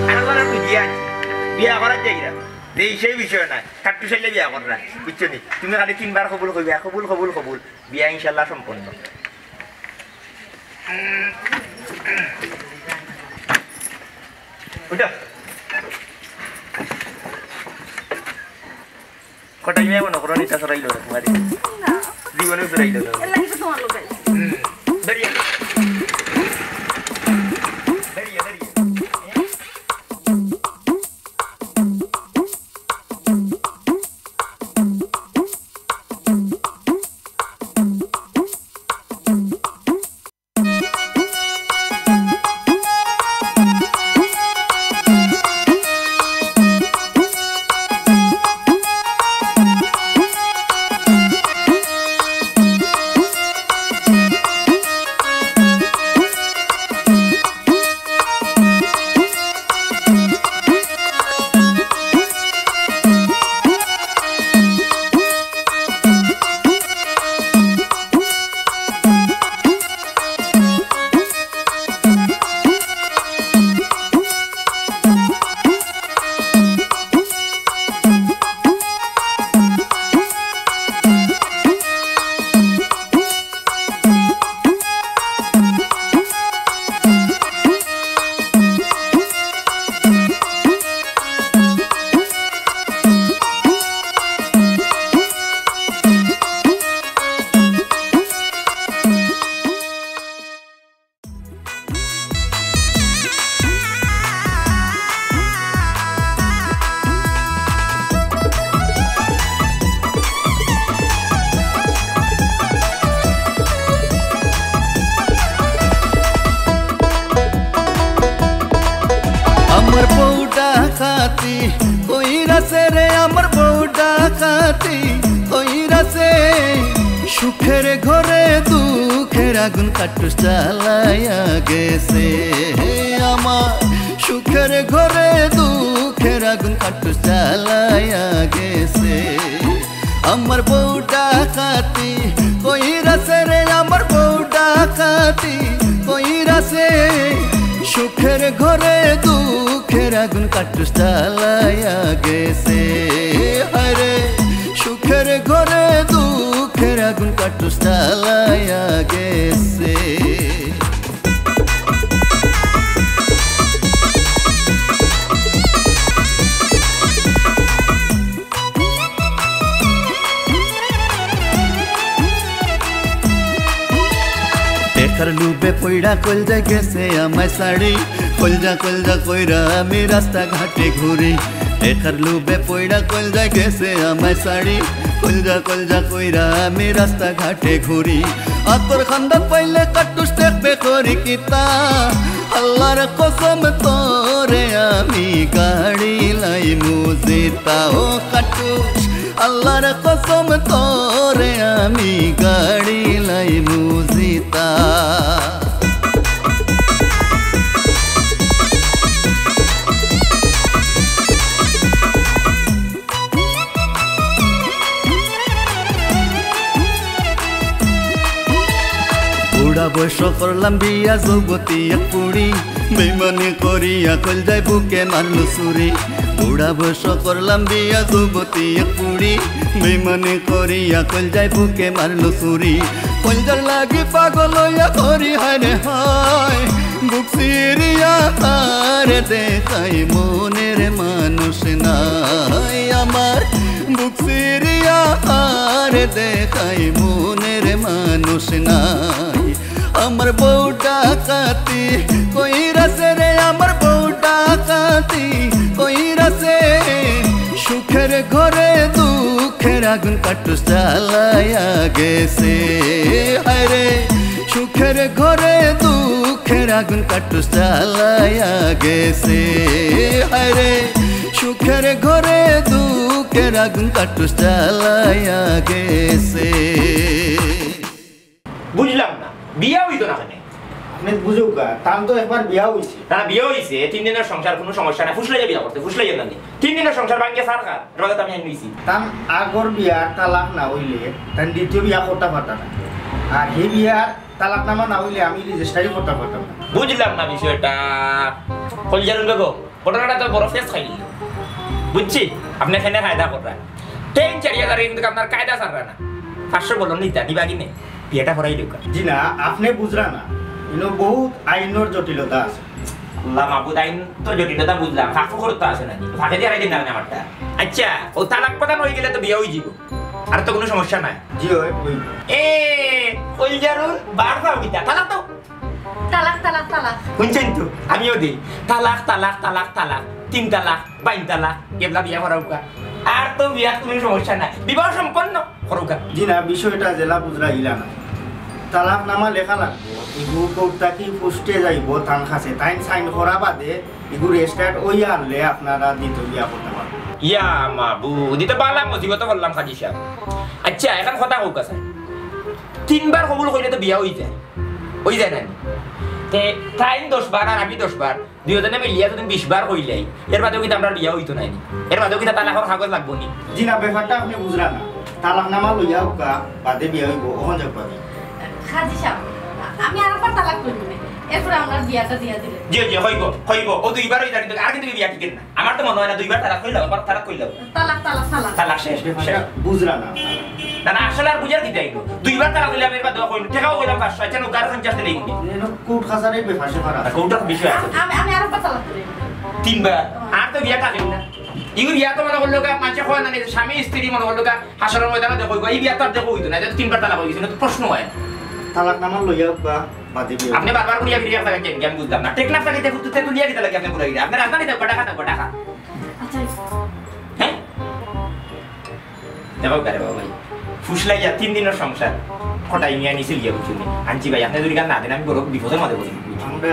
আর আল্লাহ রাখুন, বিয়া, বিয়া করার যাইরা। এই সেই বিষয় না, কাট্টু শাইলে বিয়া কররা, বুঝছো নি? তুমি খালি তিনবার কবুল কইবে, কবুল, কবুল, কবুল, বিয়া ইনশাল্লাহ সম্পন্ন। উঠো। কটাই মেয়ে মনে করো, নিতা সরাইল না তোমার। না। জীবনে সরাইল না। এর লাগি তো তোমার লোক আইছে। হুম। দাঁড়িয়ে। দাঁড়িয়ে, দাঁড়িয়ে। আগুন কাটুস জ্বালাইয়া গেছে। আমার সুখের ঘরে দুঃখের আগুন কাটুস জ্বালাইয়া গেছে। আমার বউ ডাকাতি কইরাছে রে, আমার বউ ডাকাতি কইরাছে। সুখের ঘরে দুঃখের আগুন কাটুস জ্বালাইয়া গেছে। হায়রে, সুখের ঘরে দুঃখের আগুন কাটুস জ্বালাইয়া গেছে। টেকার লোভে পইড়া কইলজা গেছে আমায় ছাড়ি। কইলজা কইলজা কইরা আমি রাস্তাঘাটে ঘুরি। টেকার লোভে পইড়া কইলজা গেছে আমায় ছাড়ি। কইলজা কইলজা কইরা আমি রাস্তাঘাটে ঘুরি। আতর খান্দা পাইলে কাটুস দেখবে করি কিতা। আল্লাহর কসম তোরে আমি গাড়ি লাইমু জিতা। ও কাটুস, আল্লাহর কসম তোরে আমি গাড়ি লাইমু জিতা। বুড়া বয়স করলাম বিয়া যুবতী এক পুড়ি, বেইমানি করিয়া কইলজায় বুকে মারলো ছুরি। বুড়া বয়স করলাম বিয়া যুবতী এক পুড়ি, বেইমানি করিয়া কইলজায় বুকে মারলো ছুরি। কইলজার লাগি পাগল হইয়া করি হায় রে হায়, বুক চিরিয়া কারে দেখাই মনের মানুষ নাই আমার। বুক চিরিয়া কারে দেখাই মনের মানুষ নাই। আমার বউ ডাকাতি কইরাছে রে, আমার বউ ডাকাতি কইরাছে। সুখের ঘরে দুঃখের আগুন কাটুস জ্বালাইয়া গেছে। হায় রে, সুখের ঘরে দুঃখের আগুন কাটুস জ্বালাইয়া গেছে। হায় রে, সুখের ঘরে দুঃখের আগুন কাটুস জ্বালাইয়া গেছে। বুঝলাম না, বিয়া হইতো না কেনে? আপনি বুঝুক গা, তান তো একবার বিয়া হইছে। না, বিয়া হইছে, তিন দিনের সংসার, কোনো সমস্যা নাই। ফুসলাইয়া বিয়া করতে, ফুসলাইয়া না নি। তিন দিনের সংসার ভাঙ্গে সার খার, রোজা তো আমি আইন নিছি। তান আগর বিয়ার তালাক না হইলে, তান দ্বিতীয় বিয়া করতে পারতা না। আর হে বিয়ার তালাকনামা না হইলে আমি রেজিস্ট্রারি করতে পারতাম না। বুঝলাম না বিষয়টা। কলজারুল বেগম, ঘটনাটা তো বড় ফেস খাই নিল। বুঝছি, আপনি এখানে কায়দা কররা। তিন চারি হাজার কিন্তু আপনার কায়দা ছাড়রা না। পাঁচশো বলুন নিতা, দিবা কি নে? বিয়েটা করাই দেউকা। জি না, আপনি বুঝরা না। ইনো বহুত আইনর জটিলতা আছে। আল্লাহ মাবুদ, আইন তো জটিলতা বুঝলাম, ফাঁকফুকরতা আছে নাকি? ফাঁকে দিয়ে হারাই দিন না আমারটা। আচ্ছা, ও তালাক প্রধান হয়ে গেলে তো বিয়া হয়ে যাব। আর তো কোনো সমস্যা নাই। জি, ওই, ওই। এ, কলজারুল, বার পাও কিতা? তালাক দাও। তালাক, তালাক, তালাক। শুনছেন তো? আমিও দেই। তালাক, তালাক, তালাক, তালাক। তিন তালাক, বাইন তালাক। এবলা বিয়া করাউকা। আর তো বিয়ার কোনো সমস্যা নাই। বিবাহ সম্পন্ন। করউকা। জি না, বিষয়টা যেলা বুঝরা ইলা না। তালাকনামা লেখা লাগবো। ইগু কোর্ট থাকি পোস্টে যাইবো তান কাছে। তাইন সাইন করা বাদে ইগু রেজিস্টার্ড ওই আনলে আপনারা দ্বিতীয় বিয়া করতে পারবেন। ইয়া মাবুদ, ইতা বালা মুসিবত করলাম কাজী সাহেব। আচ্ছা, এখন কথা হোক আছে। তিনবার কবুল কইলে তো বিয়া হই যায়। হই যায় না নি? তে তাইন দশ বার আর আমি দশ বার। দুইজনে মিলিয়া যদি বিশ বার কইলাই, এর বাদেও কিন্তু আমরার বিয়া হইতো নায় নি। এর বাদেও কিন্তু তালাকর কাগজ লাগবো নি। জি না, ব্যাপারটা আপনি বুঝরা না। তালাকনামা লইয়া উকা বাদে বিয়া হইবো, ওখান যাক বাদে। কাজী সাহেব, আমি আরেকবার তালাক কইব না। এরপর আমরা বিয়াটা দিয়া দিলে। জি, জি, হইব, হইব। ও দুইবার হই জানি তো, আর কিন্তু বিয়া টিকে না। আমার তো মনে হয় না দুইবার তালাক কইলাম, একবার তালাক কইলাম। তালাক, তালাক, তালাক। তালাক শেষ, ব্যাপারটা শেষ। বুঝরা না। না, না, আসলে আর বুঝার কি যাইব? দুইবার তালাক কইলাম, এর বাদেও কইলাম, টাকাও কইলাম পাঁচশো, আচ্ছা, নৌকার পঞ্চাশ দিলে ইমনি। এ, এ, কোর্ট কাছারির ব্যাপার স্যাপার আছে। কোর্টের বিষয় আছে। আমি, আমি আরেকবার তালাক করি। তিনবার? আর তো বিয়া থাকলো না। ইগু বিয়া তো মনে করলো গা, মানষে কয় না নি, স্বামী স্ত্রী মনে করলো গা, হাশরর ময়দানে দেখো, এই বিয়া তো আর দেখো হইতো না, এটা তো তিনবার তালাক হয়ে গেছে, এটা তো প্রশ্ন হয় না। তালাকনামা লইয়া উকা বাদে বিয়া। আপনি বারবার ঘুরিয়া ফিরিয়া আপনাকে কেন, আমি বুঝলাম না। টেকনাফ থাকি দেখো, তুই তুলিয়া দিতে লাগে আপনি ঘুরাই। আপনার রাজধানী দেখো, ঢাকা দেখো, ঢাকা। আচ্ছা। হ্যাঁ? দেখো, আরে বাবা ভাই, ফুসলাইয়া তিন দিনের সংসার, কটাই নিয়ে নিছিল গিয়া, বুঝছো নি? আনছি ভাই, আপনি যদি গান না দেন, আমি বড় বিপদের মাঝে পড়ি। আমরা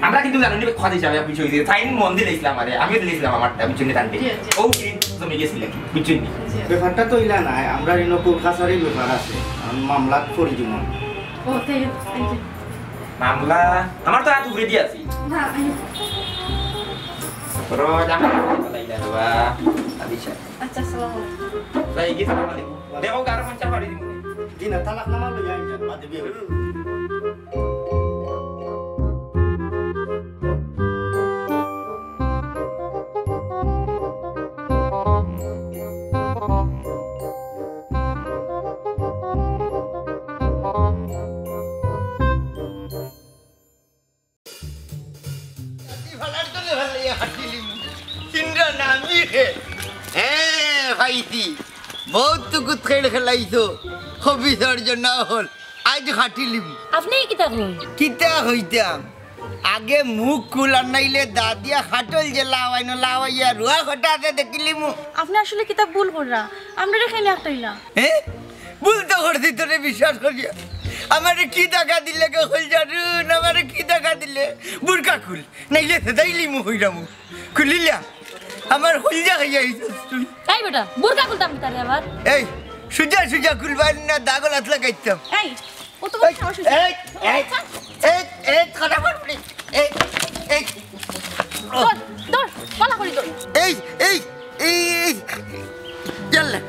আমরা কিন্তু জানি না, কথা হিসাবে আপনি সই দিয়ে, সাইন মন দিলে ইসলাম, আরে, আমিও দিলে ইসলাম আমারটা, বুঝছো নি, তানতে। জি, জি। ও কি জমি গেছিল কি, বুঝছো নি? জি। ব্যাপারটা তো ইলা নাই, আমরা ঋণ কোর্ট কাছারির ব্যাপার আছে, আমি মামলা করি দিব। ও, তাই, এই যে। মামলা, আমার তো হাত উপরে দিয়া আছি। না, এই। করো, জামা, লাইলা দেবা। আচ্ছা। আচ্ছা, আসসালামু আলাইকুম। যাই, গিয়ে সালাম আলাইকুম। দেখো, গারো পঞ্চাশ বাড়ি দিব। জি না, তালাক নামা লইয়া আইন যান, বাদে বিয়া করুন। চিংড়া নামি খে। হ্যাঁ, পাইছি। বহুত তুকুত খেল খেলাইছো। হবি সর্জন না হল। আজ খাটিলিম। আপনি কিতা কইন? কিতা কইতাম? আগে মুখ খুল আর নাইলে দা দিয়া খাটল যে লাওয়াইনো লাওয়াইয়া রুয়া খটা আছে দেখিলিমু। আপনি আসলে কিতা ভুল কররা? আমরা রেখে নিয়ে একটা হইলা। হ্যাঁ? ভুল তো করছি তোরে বিশ্বাস করিয়া। আমারে কি দেখা দিলে গো কইল জানুন? আমারে কি দেখা দিলে? বুরকা খুল। নাইলে সেদাইলিমু কইরামু। খুলিলা। আমার কইল যা খাইয়া আইছস তুই। এই বেটা, বুরকা খুলতাম কিতা রে আবার? এই, সুজা সুজা খুলবার না দাগল আতলা গাইতাম। এই, ও তো এই, সাহস হইছে। এই, এই, এই, এই, কথা বলবি। এই, এই, ধর, ধর, পালা করি ধর। এই, এই, এই, এই, ইয়াল্লা।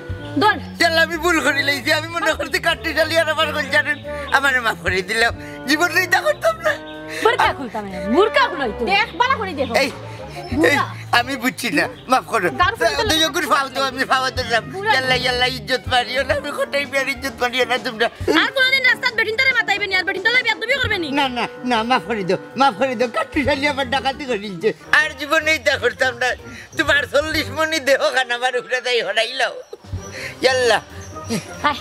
ধর। ইয়াল্লা, আমি ভুল করি লাইছি। আমি মনে করছি কাট্টু শালি আর আমার কইল জানুন। আমারে মাফ করি দিলাম। জীবন রইতা করতাম না। বুরকা খুলতাম না। বুরকা খুলই তো। দেখ, পালা করি দেখো। এই, এই, বুরকা। আমি বুঝছি না। মাফ করো। গার উপরে তো তুই ওগুর ফাও তো আমি ফাও দিলাম। বুরকা। ইয়াল্লা, ইয়াল্লা, ইজ্জত মারিও না। আমি কোথায় বিয়ার ইজ্জত মারিও না তোমরা। আর কোনোদিন রাস্তাত বেটিন্তরে মাতাইবে নি, আর বেটিন্তরে বেয়াদবি করবে নি। না, না, না, মাফ করি দাও। মাফ করি দাও। কাট্টু শালি আমার ডাকাতি করিলছে। আর জীবনে ইতা করতাম না। তোমার চল্লিশ মনি দেহ খান আমার উপরে তাই হরাইলাও। ইয়াল্লা। হায়।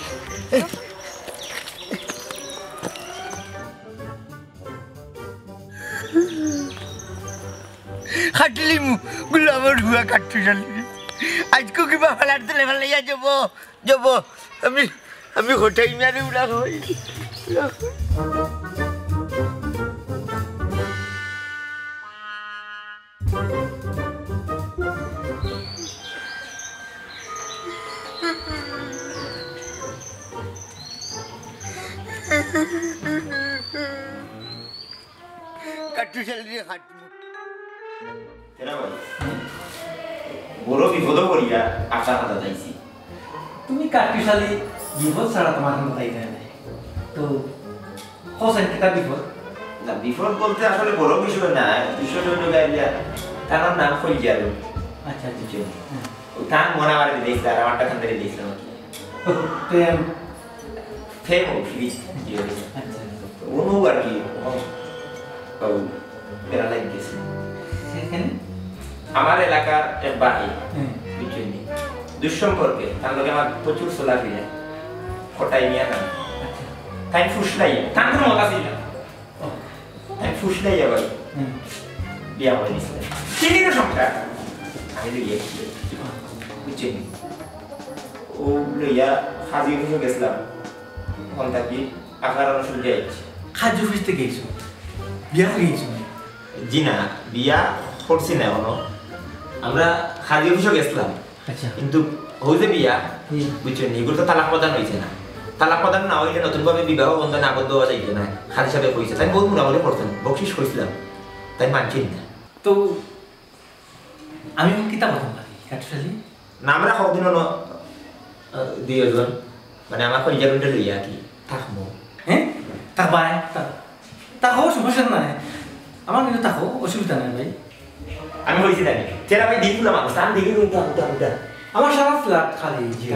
খাটলিমু, গুলামর হুয়া কাট্টু শালি। আজকে কিবা ফালার দিলে ফালাইয়া যাব, যাব। আমি, আমি হোটেল মেরে উড়া হই। কাট্টু শালি রে, কাট্টু। এরা ভাই, বড় বিপদ করিয়া আশা কথা যাইছি। তুমি কাট্টু শালি, বিপদ ছাড়া তোমার কোনো তাই নাই। তো, হোসেন কিতা বিপদ? না, বিপদ বলতে আসলে বড় বিষয় না, বিষয়টা হইল গিয়া, তার নাম কইল গিয়া। আচ্ছা, আচ্ছা। বুঝছো? হ্যাঁ। ও তার মনে আমার দিয়েছিল, আর আমারটা খান থেকে দিয়েছিল আর কি। প্রেম। প্রেম ও ফিরিজ দিয়ে হয়েছে। আচ্ছা। তো অনু আর কি, ও, ও প্যারালাইজ গেছে। সেখানে? আমার এলাকার এক ভাই, হুম। বুঝছেন নি? দুঃসম্পর্কে, তার লগে আমার প্রচুর চলাফেরা। কটাই মিয়া নাম। আচ্ছা। তাই ফুসলাই, তার কোনো মতা ছিল না। ও। তাই ফুসলাই আবার হুম। বিয়া করে নিয়েছিলাম। চিনি না সংসার। আমি তো বিয়ে করছি। বুঝছেন নি? ও লইয়া হাজির হয়ে গেছিলাম। তখন তাকে আকার অনুসরণ যাইছি। কাজী অফিস থেকে গেছো? বিয়া করে গেছো? জি না, বিয়া করছি না এখনো। আমরা কাজী অফিসও গেছিলাম। আচ্ছা। কিন্তু হইছে বিয়া, হুম। বুঝছেন নি? এগুলো তো তালাক প্রদান হইছে না। তালাক প্রদান না হইলে নতুনভাবে বিবাহ বন্ধনে আবদ্ধ হওয়া যাইতো না। কাজী সাহেব কইছে, তাই বহুত মুড়ামুড়ি করছেন, বকশিস কইছিলাম, তাই মানছেন না। তো আমি এখন কিতা করতাম পারি, কাট্টু শালি? না, আমরা কতদিন হলো, আহ, দুইজন, মানে, আমার কলিজার উঠে লইয়া আর কি, থাকমু। হ্যাঁ? থাকবায়, থাক। থাকো, সমস্যা নাই। আমার কিন্তু থাকো, অসুবিধা নাই ভাই। আমি কইছি তাই। তেরা ভাই দিন খুলা মানুষ, তান দিকে কিন্তু উঠা, উঠা, উঠা। আমার সারা ফ্ল্যাট খালি, জি।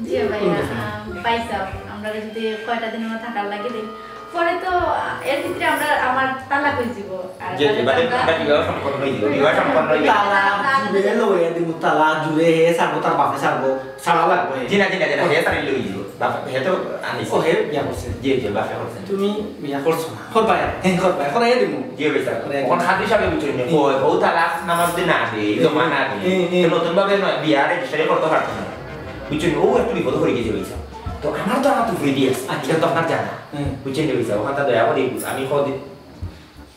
জি ভাই, কোন দোকানে? আহ, ভাই সাহেব, আমরা যদি কয়টা দিন আমরা থাকার লাগে দিন, পরে তো, আহ, এর ভিতরে আমরা, আমার তালাক হয়ে যাব। আর জি, জি, তাহলে তো বাদে আমরা আমরা বিবাহ সম্পন্ন হয়ে যাব, বিবাহ সম্পন্ন হয়ে যাব। তালাক জুড়ে লইয়া দিব, তালাক জুড়ে হে ছাড়বো, তার বাপে ছাড়বো, ছাড়া লাগবো হে। জি না, জি না, জি না, হে ছাড়িল হয়ে যাব। বাপ, হে তো আনিস। ও, হে বিয়া করছে। জি, জি, বাপে করছে। তুমি বিয়া করছো না? করবায়? হ্যাঁ, করবায়। করাইয়া দিমু। জি, ভাই সাহেব। করাইয়া ওখানে দিমু। খাদ্য হিসাবে বুঝছেন না। হুম। ও, ও তালাক নামাজ দিন না দে, এই তো হুম, মানা দে। হুম, হুম। তো নতুন ভাবে নয়, বিয়া রেজিস্টারি করতে পারতো না। বুঝছেন? ও একটু বিপদ হয়ে গেছে, ভাই সাহেব। তো আমার তো, আমার তো হয়ে গিয়েছে। আচ্ছা। এটা তো আপনার জানা। হুম। বুঝছেন, ভাই সাহেব? ওখানটা দয়া করে একটু, আমি কদিন,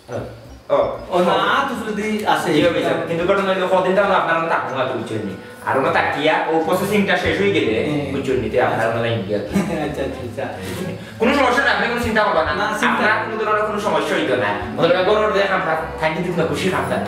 হ্যাঁ। ও। ও না, আত উপরেদি আছে। জি, অয় ভাইসাব। কিন্তু ঘটনা অইলো, কদিন তো আমরা আপনার মতো থাকবো না, বুঝছইন নি? আর ওনা থাকিয়া ও processing টা শেষ অই গেলে, হুম। বুঝছইন নি, তে আপনার মতো ইন্ডিয়া। আচ্ছা, আচ্ছা, আচ্ছা। কোনো সমস্যা নাই, আপনি কোনো চিন্তা করবেন না। না, চিন্তা আপনার কোনো ধরনের কোনো সমস্যা অইতো না। মনে হয় গরুর দিয়ে খান খা-, খাইতে দিন না, খুশি খান খান।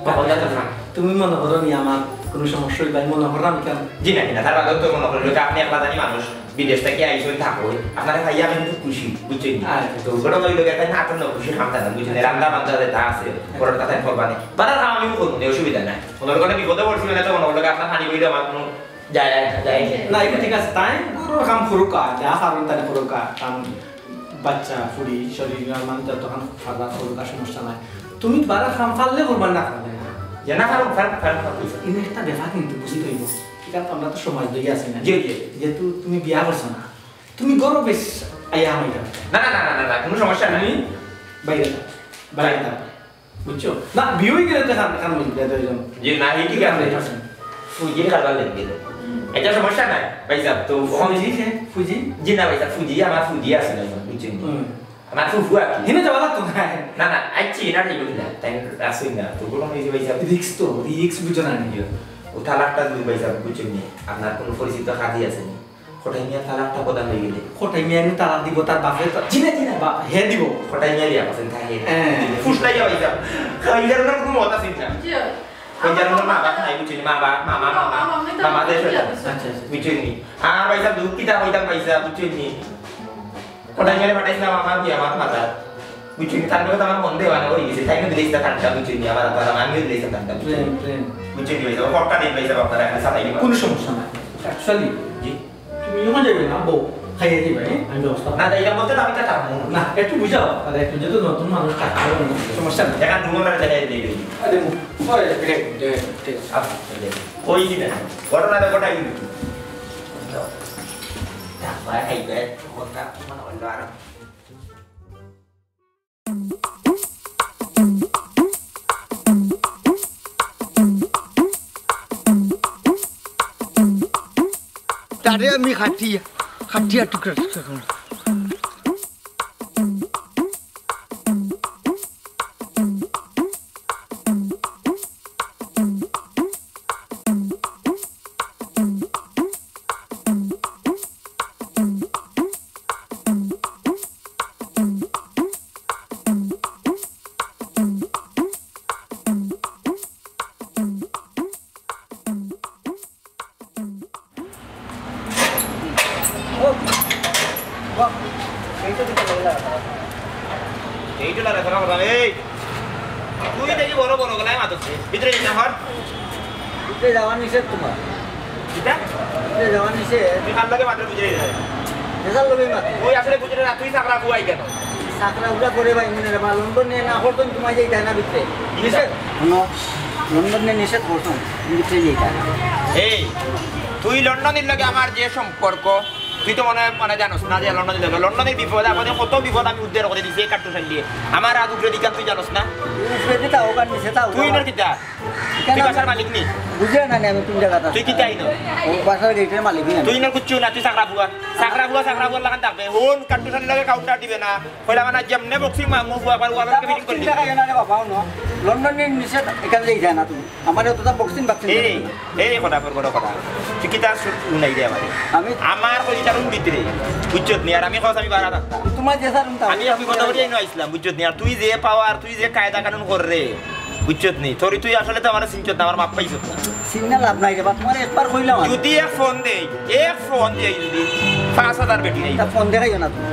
কখন যাতে খান। তুমি মনে করো নি আমার কোনো সমস্যা অইবা, আমি মনে করলাম কেন? জি না, জি না, তার বাদেও তো মনে করলো যে আপনি একলা জানি মানুষ, বিদেশ থাকি আইসইন থাকইন, আপনারে পাইয়া আমি কিন্তু খুশি, বুঝছইন নি? আচ্ছা। তো ঘটনা অইলো গিয়া তাই না, আপনার খুশি খান খান, বুঝছইন নি? রান্না বান্না যেটা আছে, পরোটা তাই করবা নি। বাড়ার কাম আমিও করবো নি, অসুবিধা নাই। মনে করলে বিপদে পড়ছি, মানে তো মনে করলো আপনার পানি বইলে আমার কোনো যায়, যায়, যায়। না, এটা ঠিক আছে। তাই ঘরর কাম করুকা, যা পারইন তাই করুকা। কারণ বাচ্চা, ফুড়ি, শরীর, মানে যতক্ষণ ফালা করুকা, সমস্যা নাই। তুমি বাড়ার কাম পারলে করবা, না পারলে না। যে না পারো, পারো, পারো, পারো, বুঝছো? ইনো একটা ব্যাপার কিন্তু বুঝতে অইবো। এটা তো আমরা তো সমাজ লইয়া আছি না। জি, জি। যেহেতু তুমি বিয়া করছো না, তুমি ঘরো বেশ আইয়া হামাইতা। না, না, না, না, না, না, কোনো সমস্যা নাই। তুমি বাইরে যাও, বাইরে যাও। বুঝছো? না, বিয়ে অই গেলে তো খান, খান বুঝবে, তো এরকম। জি, না, এই ঠিক আছে। খান বুঝবে। ফুজি খাবার লাগবে। হুম। এটা সমস্যা নাই, ভাইসাব, তো ফুজি কে? ফুজি? জি না, ভাইসাব, ফুজি, আমার ফুজি আছে না, বুঝছেন? হুম। আমার ফুফু আর কি। হিনে যাওয়া লাগতো না। না, না, আইছি, না, ঠিক না, তাই রাখছি না, তো কোনো হয়েছে, ভাইসাব। Risk তো, risk বুঝো না, নিজে। ও তালাকটা দিল, ভাইসাব, বুঝছেন নি? আপনার কোনো পরিচিত কাজী আছে নি? কটাই মিয়া তালাকটা প্রদান হয়ে গেলে। কটাই মিয়া এনে তালাক দিব, তার বাপে তো জি না, জি না। বা-, হে দিব। কটাই মিয়া দিয়া পাছেন, তাই হে। হ্যাঁ। ফুসলাইয়া ভাইসাব। খাইলার না কোনো মত আছে না। জি। ওই যে আমার মা বাপ নাই, বুঝছেন? মা বাপ, মামা, মামা, মামা, মামা, মামা দেশ হইতাম। আচ্ছা, আচ্ছা। বুঝছেন নি? আর ভাইসাব, দুঃখিত হইতাম ভাইসাব, বুঝছেন নি? কটাই মিয়ারে পাঠাইছিলাম আমার বিয়ে, আমার মাথা। বুঝছেন নি? তার লগে তো আমার মন দেওয়া না হয়ে গেছে। তাই না দিলে ইসলাম খানটা, বুঝছেন নি? আমার আপনার আমিও দিলে ইসলাম খানটা, বুঝছেন নি? প্রেম, প্রেম। বুঝছেন নি ভাইসাব? কটকা দিন ভাইসাব, আপনারা এখানে সারাই দিবেন। কোনো সমস্যা নাই। Actually, জি। তুমি ইনো যাইবে না, বউ, খাইয়া দিবা, হ্যাঁ? আমি ব্যবস্থা না, যাইলাম বলতে তো আমি তো থাকবো না। না, একটু বুঝাও, আর একটু যেহেতু নতুন মানুষ থাকতে হবে, সমস্যা নেই। এখন রুমও না দেখাই দিয়ে দিবি। আরে, ওই, ঠিক আছে, ঠিক আছে, ঠিক আছে। আচ্ছা, ঠিক আছে। ওই দিন আছে। ঘটনা তো ঘটাই দিবি। তারপরে খাইবে, ঘটনা, মানে, অন্য আরো। তারে আমি খাটিয়া, খাটিয়া টুকরা টুকরা করব। এই তো লাগে, এই। তুই দেখি বড় বড় গলায় মাতছে। ভিতরে যা, হর। ভিতরে যাওয়া নিষেধ তোমার। কিতা? ভিতরে যাওয়া নিষেধ। তুই কার লগে মাতরে বুঝাই দে। যেসার লগে মাত। তুই আসলে বুঝরে না, তুই চাকরা বুয়াই কেন? চাকরা উড়া করে ভাই, মনে রে বা, লন্ডন নিয়ে না করতো, তোমায় যাইতায় না ভিতরে। নিষেধ। হুনো, লন্ডন নিয়ে নিষেধ করতো, ভিতরে যাইতায় না। এই, তুই লন্ডনের লগে আমার যে সম্পর্ক, তুই তো মনে হয়, মানে, জানোস না যে লন্ডনের লগে, লন্ডনের বিপদ আপদে কত বিপদ আমি উদ্ধার করে দিছি এই কাট্টু শাল দিয়ে। আমার আগ উপরে দিকে তুই জানোস না? উপরে দিকে তাও, ওখানে নিচে তাও। তুই নর কিতা? কেন? তুই বাসার মালিক নি? বুঝে না নি আমি কোন জায়গাত আছি। তুই কিতা আইনো? ও বাসার গেটের মালিক নি আমি। তুই নর কিচ্ছু না, তুই চাকরা ফুয়া। চাকরা ফুয়া, চাকরা ফুয়ার লাখান থাকবে। হুন, কাট্টু শালির লগে কাউন্টার দিবে না। কইলা মানে যেমনে বক্সিং মা-, মুখ ফুয়া, ফুয়া, ফুয়া, ফিটিং করে দিবে। দেখাইও না রে বাবা, হুনো। লন্ডনের নিষেধ, এখানে যাই যায় না তুমি। আমার অতটা বক্সিং বাক্সিং এই, নেই। এই, কথা পর বড় কথা। তুই কিতা শুনাই দে আমারে। আমি আমার কলিজার ভিতরে, বুঝছত নি? আর আমি কস আমি বাড়া থাকতাম। তোমার যে স্যার উনতা আমি, আমি কথা বলি আইনো আইসলাম, বুঝছত নি? আর তুই যে পাওয়ার, তুই যে কায়দা কানুন কর রে, বুঝছত নি? তোর তুই আসলে তো আমার চিনছত না, আমার মাপ পাইছত না। চিন্না লাভ নাই রে বা, তোমার একবার কইলাম আমি। যদি এক ফোন দেই, এক ফোন দেই যদি পাঁচ হাজার বেটি দেই। তা ফোন দেখাইও না তুমি।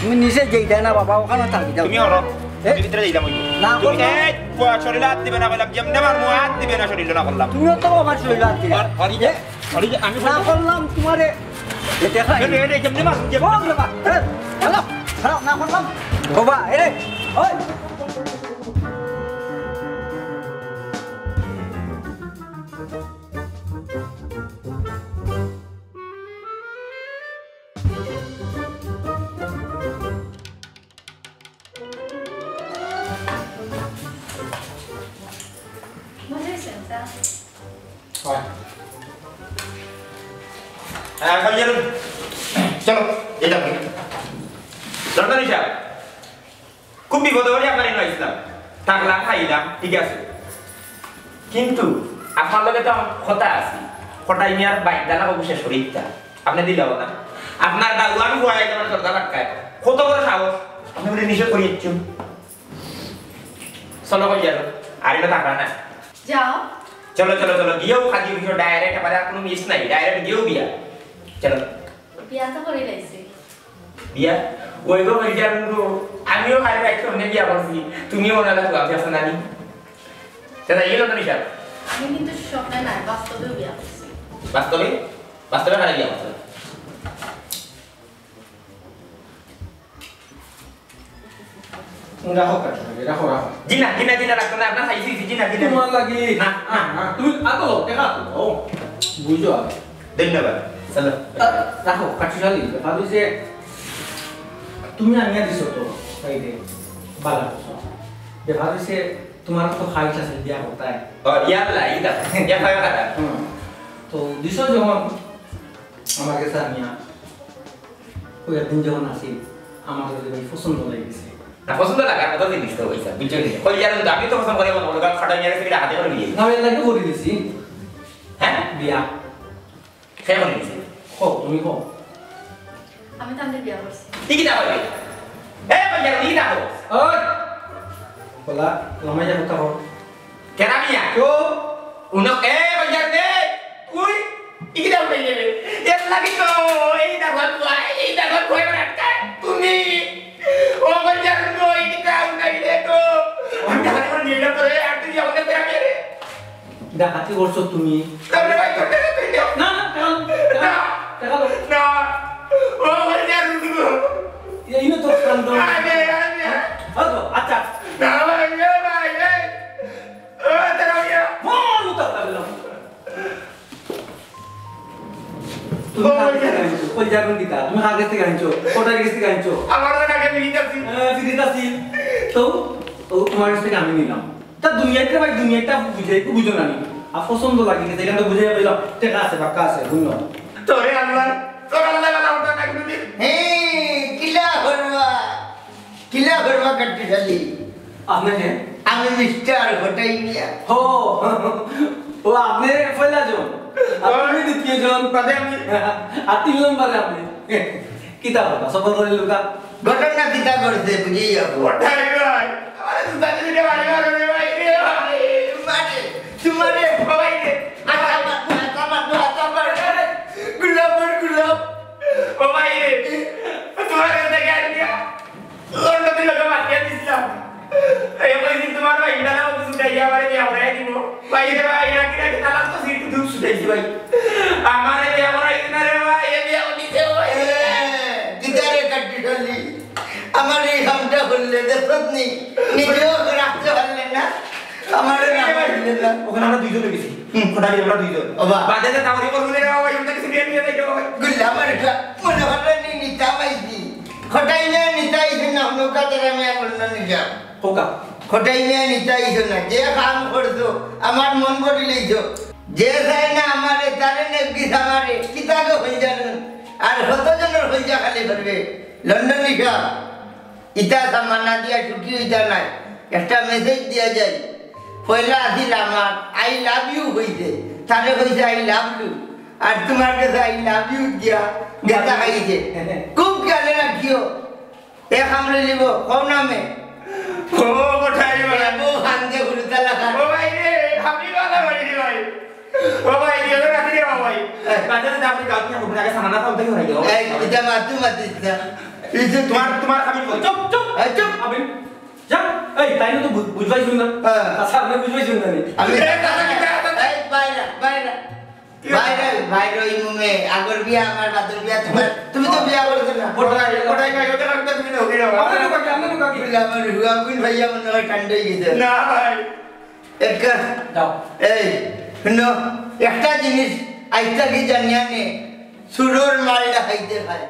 তুমি নিজে যেই দেয় না বাবা, ওখানে থাকি যাও। তুমি হলো। এ? আমি ভিতরে যাইতাম ওই। না তুমি করলাম। এই, পুয়া, শরীরে হাত দিবে না কইলাম, যেমনে মারমু হাত দিবে না শরীরে না করলাম। তুমিও তো আমার শরীরে হাত দিবে। আর, আর এই যে, এ? আর এই যে আমি না করলাম তোমারে। এ দেখা এ রে, এ রে, যেমনে মারমু, যেমনে ও বাবা, এ, হ্যালো, হ্যালো, না করলাম। ও বা, এ রে, ওই। হ্যাঁ, খালি চলুন। চলো, এটা বলি। লন্ডন হিসাব। খুব বিপদে পড়ি আপনার এখানে আইসলাম। থাকলাম, খাইলাম, ঠিক আছে, কিন্তু আপনার লগে তো আমার কথা আছে। কটাই মিয়ার বাইক দানা অবশ্যই শরীরটা আপনি দিলাও না। আপনার দাউয়ান ফুয়াই আমার দরজা ধাক্কায়, কত বড় সাহস! আপনি বলে নিষেধ করিয়েছ। চলো, কই যাবো? আর এটা থাকবা না। যাও। চলো, চলো, চলো, গিয়েও খাদি উঠো, ডাইরেক্ট, আমার আর কোনো মিস নাই, ডাইরেক্ট গিয়েও বিয়া। চলো। বিয়া তো করে লাইছি। বিয়া? ওই গো, ওই যে আমি গো, আমিও খালি বাইক সামনে বিয়া করছি, তুমিও মনে রাখো, আমি আসলে নানি। দাদা, এই হলো নিশা। আমি কিন্তু স্বপ্নে নাই, বাস্তবে বিয়া করছি। বাস্তবে? বাস্তবে খালি বিয়া করছো? রাখো, কাটি রাখো, রাখো, রাখো। জি না, জি না, জি না, রাখতো না, আপনার খাইছি, জি না, জি না। তোমার লাগি। না, না, না। তুমি আতো, টেকা আতো। ও, বুঝো আর। ধন্যবাদ। চলো। তা, রাখো, কাটি চালি। ব্যাপার হইছে, তুমি আনিয়া দিছো তো, এই যে, বালা করছো। ব্যাপার হইছে, তোমার তো খাইছ আছে, বিয়া করতায়। ও, ইয়াল্লা, ইটা, ইয়া খাওয়া খাওয়া। হুম। তো দিছো যখন আমার কাছে আনিয়া, ওই একদিন যখন আসি, আমার কাছে ভাই পছন্দ হয়ে গেছে। না, পছন্দ লাগার কথা জিনিস তো হইছে, বুঝছো নি? কই জানো তো, আমি তো পছন্দ করি, আমার ওটা ফাটা নিয়ে গেছে, কিনা হাতে করে নিয়ে। না, এর লাগে করে দিছি। হ্যাঁ? বিয়া। সে করে দিছি। কও, তুমি কও। আমি তানরে বিয়া করছি। কি কি দাও? এ, কই জানো, কি দাও? ওই! বলা, লমাই যা কথা কও। কেনা মিয়া? চুপ! উনো, এ, কই জানো, এ, তুই? কি কি দাও, কই যাবে? এর লাগি তো, এই দেখো, এই দেখো, কই বেড়াচ্ছে? তুমি? ও, কই জানো, এই কি দাও, নাই রে তো? আমি হাতে করে নিয়ে যেতে রে, আর তুই আমাকে বেড়া মেরে। ডাকাতি করছো তুমি। তাহলে ভাই, তোর টাকা তুই দে। না, না, টাকা দাও, টাকা দাও, না। টাকা দাও। না। ও ভাই, আর উঠবো। এই নিয়ে তো কান্দ। আরে, আরে। হ্যাঁ, তো, আচ্ছা। না ভাই, এ ভাই, এই। ও, তারা ভাইয়া। মন উতার লাগলাম। তুমি ও কার ভাই। কাছ থেকে আনছো? কই যাবেন কিতা? তুমি কার কাছ থেকে আনছো? কোটার কাছ থেকে আনছো? আমার তো আগে ফিরিত আছিল। হ্যাঁ, ফিরিত আছিল। তো, ও তোমার কাছ থেকে আমি নিলাম। তা দুনিয়াতে ভাই, দুনিয়াটা বুঝে, একটু বুঝো না নি? আর পছন্দ লাগে গেছে, এখান তো বুঝে পেলাম, টেকা আছে, বাক্কা আছে, বুঝলো? তোরে আল্লাহ, তোর আল্লাহ বালা হতো না কোনোদিন। হে, কিলা হরবা, কিলা হরবা কাটতে খালি। আপনি কে? আমি মিস্টার ঘটাই মিয়া। ও, ও আপনি পয়লা জন, আর তুমি দ্বিতীয় জন। বাদে আমি। আর তিন নম্বরে আপনি। কিতা কথা, সফর করে লুকা। ঘটনা কিতা করছে, বুঝি যাবো। ওটাই ভাই, আমার জুতা দিয়ে বাড়ি মারো রে ভাই, রে ভাই। মারে, তোমারে। ও ভাই রে। আচ্ছা, মার, আচ্ছা, মার, আচ্ছা, মার। গুলাম, মার, গুলাম। ও ভাই রে, তোমার কাছে গেল দিয়া। ওর নদীর লোকে মাতিয়া দিছিলাম। এই কইছি তোমার ভাই, দাদা, ও কিছু চাইয়া আমারে বিয়া করাই দিব। ভাই রে ভাই, রাখি রাখি তালাক তো সিট দুধ ছুটাইছি ভাই। আমারে বিয়া করাই না রে ভাই, এ বিয়া নিতে ভাই। এ, দিদারে কাটি ঢালি। আমার এই কামটা করলে, দেখত নি? নিজেও রাখতে পারলে না। আমারে না করলে না। ওখানে আমরা দুইজন গেছি। হুম। কোথায় আমরা দুইজন? ওবা। বাদে যে তাওরি করবো রে ভাই, ওটা কিছু বিয়া নিয়ে যাই ভাই। গুল্লা আমার এটা মনে হলো নি নিতাম আইছি। খটাই না নিতাই না, নৌকা তারা মিয়া বললো নিতাম। খোকা। খটাই মিয়া নিতাই না, যে কাম করছো, আমার মন বদলেইছো। যে চায় না আমারে, তারে নেবগিস আমারে, কিতাকে হয়ে যাবেন। আর কতজনের হইয়া খালি করবে। লন্ডন লিখা, ইতা সামানা দিয়া ছুটি হইতা নাই। একটা মেসেজ দিয়া যাই। পয়লা আছিল আমার, "I love you" হইছে। তারে হইছে, "I love you।" আর তোমার কাছে "I love you" দিয়া গেতা খাইছে। খুব খেয়ালে রাখিও। এ কামড়ে লিব, কও না মে। ও, কোথায় ভাই? এ বউ হান্দে হুরুতালা খান। ও ভাই রে, আমি বালা ভাই রে ভাই। ও ভাই, রে, ওরা রাখি রে ভাই। এ। বাজারে যা আপনি কাউকে হবে না, আগে সামানা খাও, দেখে ভাই, ও। এই, এটা মাতু মাতিস না। এই যে তোমার, তোমার আমি বল। চুপ, চুপ। এই, চুপ। আমি, যা। এই, তাই না তো বুঝ-, বুঝবাই শুন না। হ্যাঁ। আচ্ছা, আপনি বুঝবাই শুন না নি। আমি এ, দাদা, কি দাদা? এই, বাইরে, বাইরে। কি? বাইরে, বাইরে ওই মুমে, আগর বিয়া আমার বাদর বিয়া তোমার, তুমি তো বিয়া করছো না। কোথায়, কোথায় ভাই, ওটা রাখতে তুমি না, ওকে রাখো। আমরা তো বাকি, আমরা তো বাকি। বুঝলাম, আমি হুয়া বুঝ ভাইয়া মনে হয় কাণ্ড হয়ে গেছে। না ভাই। একটা, যাও। এই, শুনো, একটা জিনিস আইজটা কি জানিয়া নে, চুরর মালটা খাইতে খায়।